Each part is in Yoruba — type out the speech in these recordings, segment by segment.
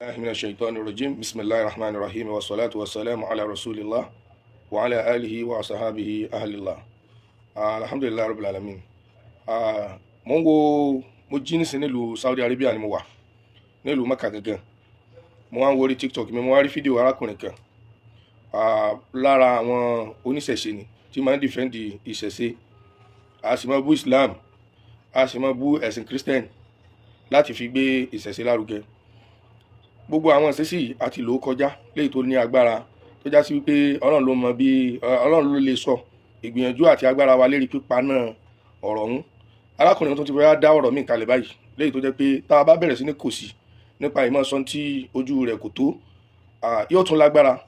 الله من الشيطان الرجيم، بسم الله الرحمن الرحيم، والصلاة والسلام على رسول الله وعلى آله وصحابه أهل الله. الحمد لله رب العالمين. Mo ń wo, mo jí nísìn, nílùú Saudi Arabia ni mo wà, nílùú Mecca gangan. Mo wá ń wo orí TikTok mi, mo wá rí fídíò arákùnrin kan, lára àwọn oníṣẹ̀ṣe ni, tí máa ń defend ìṣẹ̀ṣe, a sì máa bú Islam, a sì máa bú ẹ̀sìn Christian láti fi gbé ìṣẹ̀ṣe lárugẹ. Gbogbo àwọn ìṣesí yìí àti lò ó kọjá léyìí tó ní agbára, tó já sí wípé Ọlọ́run ló mọ bí Ọlọ́run ló lè sọ ìgbìyànjú àti agbára wa lérí pípa náà ọ̀rọ̀ ọ̀hún. Arákùnrin tó ti fẹ́ dá ọ̀rọ̀ míì kalẹ̀ báyìí, léyìí tó jẹ́ pé tá a bá bẹ̀rẹ̀ sí ní kòsì nípa ìmọ̀ sọ tí ojú rẹ̀ kò tó, yóò tún lágbára.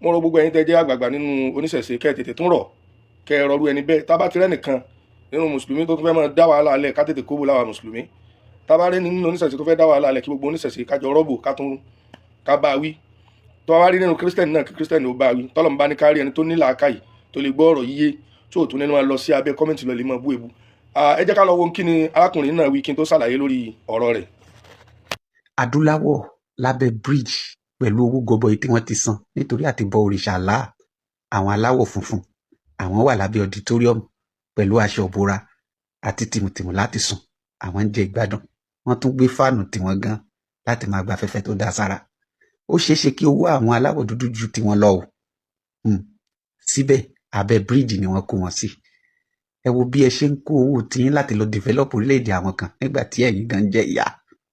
Mo rọ gbogbo ẹ̀yin tẹ́ jẹ́ àgbààgbà nínú oníṣẹ̀ṣe, kẹ́ ẹ̀ tètè tún rọ̀, kẹ́ ẹ rọrú ẹni bẹ́ẹ̀. Tá a bá ti rẹ́nìkan nínú mùsùlùmí tó tún fẹ́ máa dá wàhálà alẹ́, ká tètè kóbó láwa mùsùlùmí. Tá a bá rí nínú oníṣẹ̀ṣe tó fẹ́ dá wàhálà alẹ́, kí gbogbo oníṣẹ̀ṣe kájọ rọ́bù, ká tún ká bá wí. Tó bá rí nínú Christian náà, kí Christian ó bá wí. Tọ́lọ̀ ń bá ní kárí ẹni tó ní làákàyè, tó lè gbọ́ ọ̀rọ̀ yíyé, tó tún nínú lọ sí abẹ́ comment, lọ lè máa bú ebu. Ẹ jẹ́ ká lọ wo kí ni arákùnrin náà wí kí n tó ṣàlàyé lórí ọ̀rọ̀ rẹ̀. Adúláwọ̀ lábẹ́ bridge pẹ̀lú owó gọbọi tí wọ́n ti san nítorí àti bọ òrìṣà Allah. Àwọn aláwọ̀ funfun, àwọn wà lábẹ́ auditorium pẹ̀lú aṣọ ìbora àti tìmùtìmù láti sùn. Àwọn ń jẹ ìgbádùn, wọ́n tún gbé fan tiwọn gan láti máa gba afẹ́fẹ́ tó dá sára. Ó ṣeé ṣe kí owó àwọn aláwọ̀ dúdú ju tiwọn lọ o. Síbẹ̀ abẹ́ bíríìjì ni wọ́n kó wọn sí. Ẹ wo bí ẹ ṣe ń kó owó tiyín láti lọ develop orílẹ̀-èdè àwọn kan nígbà tí ẹ̀yin gan jẹ́ ìyá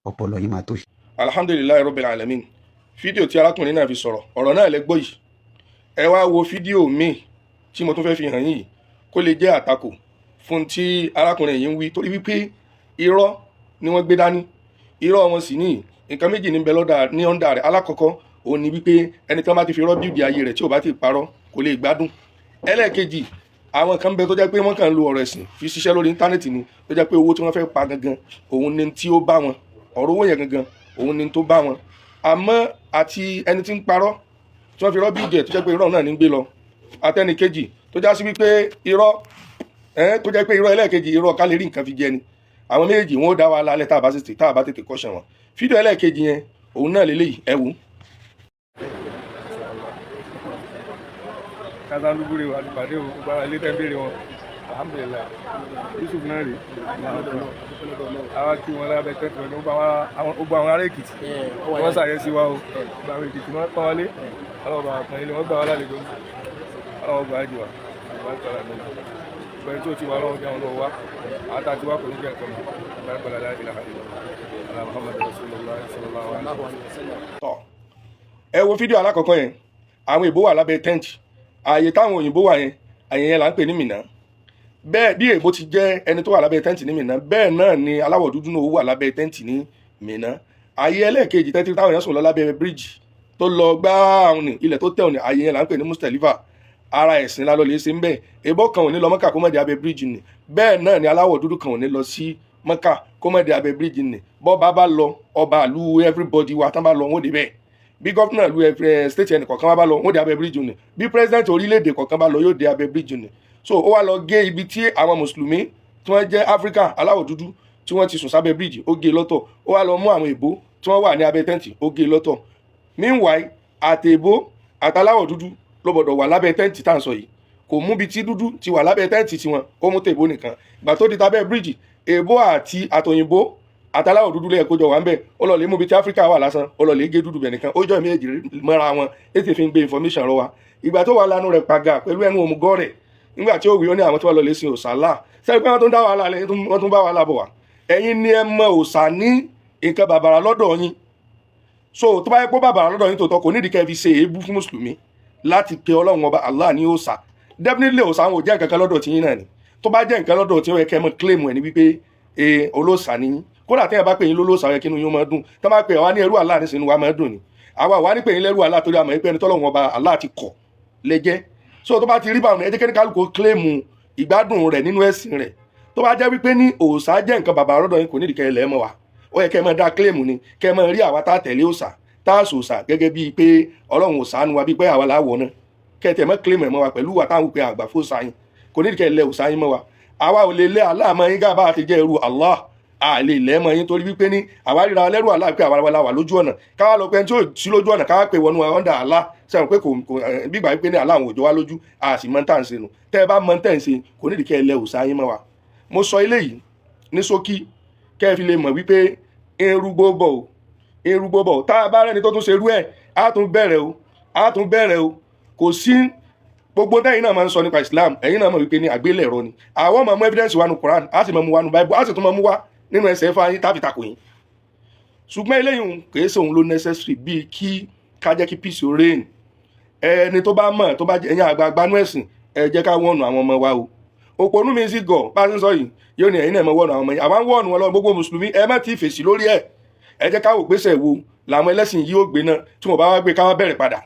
ọpọlọ yín máa tó ṣe. Alhamdulillahi rabbil alamin. Fídíò tí arákùnrin náà fi sọ̀rọ̀, ọ̀rọ̀ náà lẹ gbọ́ yìí. Ẹ wá wo fídíò míì tí mo tún fẹ́ fi hàn yín yìí, kó lè jẹ́ àtakò fún tí arákùnrin yìí ń wí, torí wípé irọ́ ni wọ́n gbé dání. Irọ́ wọn sì ní nǹkan méjì ní bẹ lọ́dà ní ọ̀ndà rẹ̀. Alákọ̀ọ́kọ́ òun ni wípé ẹni tí wọ́n bá ti fi irọ́ bíìdì ayé rẹ̀, tí ò bá ti parọ́, kò lè gbádùn. Ẹlẹ́ẹ̀kejì, àwọn kan bẹ tó jẹ́ pé wọ́n kàn ń lo ọ̀rọ̀ ẹ̀sìn fi ṣiṣẹ́ lórí íńtánẹ́ẹ̀tì ni, tó jẹ́ pé owó tí wọ́n fẹ́ pa gangan òun ni tí ó bá wọn, ọ̀rọ̀ owó yẹn gangan òun ni tó bá wọn. Àmọ́ àti ẹni tí ń parọ́ tí wọ́n fi irọ́ bíìdì ẹ̀, tó jẹ́ pé irọ́ náà ní gbé lọ, àtẹnìkejì tó já sí wípé irọ́ ẹ̀ tó jẹ́ pé irọ́ ẹlẹ́ẹ̀kejì, irọ́ ká lè rí nǹkan fi jẹ ni, àwọn méjèèjì wọn ó dá wa lálẹ́ tá a bá tètè kọ́ṣẹ́ wọn. Fídíò ẹlẹ́ẹ̀kejì yẹn, òun náà lélẹ́yìí, ẹ wò. Kazandugure wa pàdé o, gbogbo ara ilé tẹ́ ń béèrè wọn. Alhamdulillahi, Yusuf náà rèé, àwa kí wọn lábẹ́ tẹ́tù ẹ̀. Gbogbo àwọn ará Èkìtì, wọ́n ṣàyẹ̀ sí wa o. Gbogbo àwọn Èkìtì, wọ́n pọ́n wọlé, ọlọ́wọ́ bá pọ́n ilé, wọ́n gbà wá lálejò, ọlọ́wọ́ gbà á jù wá àgbà kọ́lá lọ́wọ́ pẹ̀lú tó ti wà lọ́wọ́ jẹun lọ́wọ́ wa àwọn tá a ti wá kò ní jẹ́ nǹkan mọ́ àgbà la ilaha illallah ala Muhammad rasulullah sallallahu alaihi wasallam. Tọ́ ẹ wo fídíò alákọ̀ọ́kọ́ yẹn, àwọn èèbó wà lábẹ́ tent. Ààyè táwọn òyìnbó wà yẹn, ààyè yẹn là ń pè ní Mínà. Bẹ́ẹ̀ bí èèbó ti jẹ́ ẹni tó wà lábẹ́ tent ní Mínà, bẹ́ẹ̀ náà ni aláwọ̀ dúdú náà wà lábẹ́ tent ní Mínà. Ààyè ẹlẹ́ẹ̀kejì tẹ́tí táwọn èèyàn sùn lọ lábẹ́ bíríìjì tó lọ gbáà ní ilẹ̀ tó tẹ̀ òní, ààyè yẹn là ń pè ní Mustalifa. Ara ẹ̀sìn lálọ́ lè ṣe ń bẹ́ẹ̀. Èèbó kan ò ní lọ Mọ́kà kó má dé abẹ́ bíríìjì ni, bẹ́ẹ̀ náà ni aláwọ̀ dúdú kan ò ní lọ sí Mọ́kà kó má dé abẹ́ bíríìjì ni. Bọ́ba bá lọ, ọba àlú everybody wa tán bá lọ, wọ́n dé bẹ́ẹ̀. Bí governor lu state ẹnì kọ̀ọ̀kan bá lọ, wọ́n dé abẹ́ bíríìjì ni. Bí president orílẹ̀-èdè kọ̀ọ̀kan bá lọ, yóò dé abẹ́ bíríìjì ni. So ó wá lọ gé ibi tí àwọn mùsùlùmí tí wọ́n jẹ́ Áfíríkà aláwọ̀ dúdú tí wọ́n ti sùn sábẹ́ bíríìjì, ó gé lọ́tọ̀. Ó wá lọ mú àwọn èèbó tí wọ́n wà ní abẹ́ tent, ó gé lọ́tọ̀. Meanwhile, àtèèbó àtàláwọ̀ dúdú ló gbọ́dọ̀ wà lábẹ́ tent tá à ń sọ yìí. Kò mú ibi tí dúdú ti wà lábẹ́ tent tiwọn, ó mú tèèbó nìkan. Ìgbà tó di tabẹ́ bíríìjì, èèbó àti àtòyìnbó àtàláwọ̀ dúdú lẹ́yìn kójọ wà ń bẹ̀. Ó lọ lè mú ibi tí Áfíríkà wà lásán, ó lọ lè gé dúdú bẹ̀ nìkan. Ó jọ méjèèjì mọ́ra wọn ètò fi ń gbé information rọ wa. Ìgbà tó wà lánàá rẹ̀ pàgà pẹ̀lú ẹnu òmùgọ̀ rẹ̀, nígbà tí ó wí, ó ní àwọn tí wọ́n lọ lè sin òòṣà là sẹ́yìn pé wọ́n tún dá wàhálà lẹ́yìn, wọ́n tún bá wàhálà bọ̀ wá. Ẹ̀yin ni ẹ mọ òòṣà ní nǹkan bàbàrà lọ́dọ̀ yín. So tó bá yẹ kó bàbàrà lọ́dọ̀ yín tòótọ́, kò nídìí kẹ́ fi ṣe èébú fún mùsùlùmí láti pe Ọlọ́run Ọba Allah ní òòṣà. Definitely, òòṣà àwọn ò jẹ́ nǹkan kan lọ́dọ̀ tí yín náà ni. Tó bá jẹ́ nǹkan lọ́dọ̀ tí ó yẹ kẹ́ mọ̀ claim ẹ̀ ní wípé ee, olóòṣà ni yín. Kódà tẹ́yìn bá pè yín lólóòṣà, ó yẹ kí inú yín máa dùn. Tó bá pè wá ní ẹrú Allah nísìnyí, wa máa dùn ni. Àwa wà ní pè yín lẹ́rú Allah torí àmọ́ pé ẹni tọ́lọ́run Ọba Allah ti kọ̀ lẹ́jẹ́. So tó bá ti rí báwọn, ẹ jẹ́ kí kálukú claim ìgbádùn rẹ̀ nínú ẹ̀sìn rẹ̀. Tó bá jẹ́ wípé ní òòṣà jẹ́ nǹkan bàbá lọ́dọ̀ yín, kò nídìí kẹ́ ẹ lẹ́ mọ́ wa. Ó yẹ kẹ́ ẹ máa dá claim ni, kẹ́ ẹ máa rí àwa tá a tẹ̀lé òòṣà, tá a sòòṣà gẹ́gẹ́ bíi pé Ọlọ́run ò ṣàánú wa, bíi pé àwa là wọ̀ náà. Kẹ́ ẹ tẹ̀ mọ́ claim ẹ̀ mọ́ wa pẹ̀lú wa táwọn pé àgbà fún òòṣà yín. Kò nídìí kẹ́ ẹ lẹ òòṣà yín mọ́ wa. Àwa ò lè lé Allah mọ́ yín gábà àti jẹ́ irú Allah. A lè lẹ́mọ̀ yín torí wípé ní àwa ríra lẹ́rù Allah pé àwa la wà lójú ọ̀nà. Káwá lọ pé ẹni tí ò sí lójú ọ̀nà, káwá pé wọnú under Allah, sẹ́wọ̀n pé kò bí ìgbà wípé ní Allah àwọn òjò wá lójú, a sì mọ tá à ń ṣe nù. Tẹ́ ẹ bá mọ tẹ́ ẹ ń ṣe, kò nídìí kẹ́ ẹ lẹ òòṣà yín mọ́ wa. Mo sọ eléyìí ní ṣókí kẹ́ ẹ fi lè mọ̀ wípé erúgbó bọ̀ o, erúgbó bọ̀. Tá a bá rẹ́ni tó tún ṣerú ẹ̀, á tún bẹ̀rẹ̀ o, á tún bẹ̀rẹ̀ o. Kò sí gbogbo tẹ́yìn náà máa ń sọ nípa Islam, ẹ̀yin náà mọ̀ wípé ní àgbélẹ̀rọ ni. Àwọn máa mú evidence wa nu Quran, á sì máa mú wa nu Bible, á sì tún máa mú wa nínú ẹsẹ̀ fún ayé táfi takò yín. Ṣùgbọ́n eléyìí kìí ṣe òun ló necessary bíi kí ká jẹ́ kí peace ó reign. Ẹni tó bá mọ̀, tó bá jẹ́ ẹ̀yin àgbààgbà nú ẹ̀sìn, ẹ jẹ́ ká wọ́ọ̀nù àwọn ọmọ wa o. Òpònú mi sì gọ̀ bá a ṣe ń sọ yìí, yóò ní ẹ̀yin náà mọ̀ wọ́ọ̀nù àwọn ọmọ yìí. Àwọn wọ́ọ̀nù wọn lọ. Gbogbo mùsùlùmí, ẹ má ti fèsì lórí ẹ̀. Ẹ jẹ́ ká wò gbèsè wo làwọn ẹlẹ́sìn yìí ó gbé náà. Tí wọ́n bá wá gbé, ká wá bẹ̀rẹ̀ padà.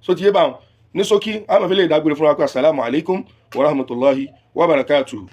So ti yé báwọn ní ṣókí, àmọ́ fi lè dágbére fúnra pé asalaamu alaykum wa rahmatulahi wa barakatuhu.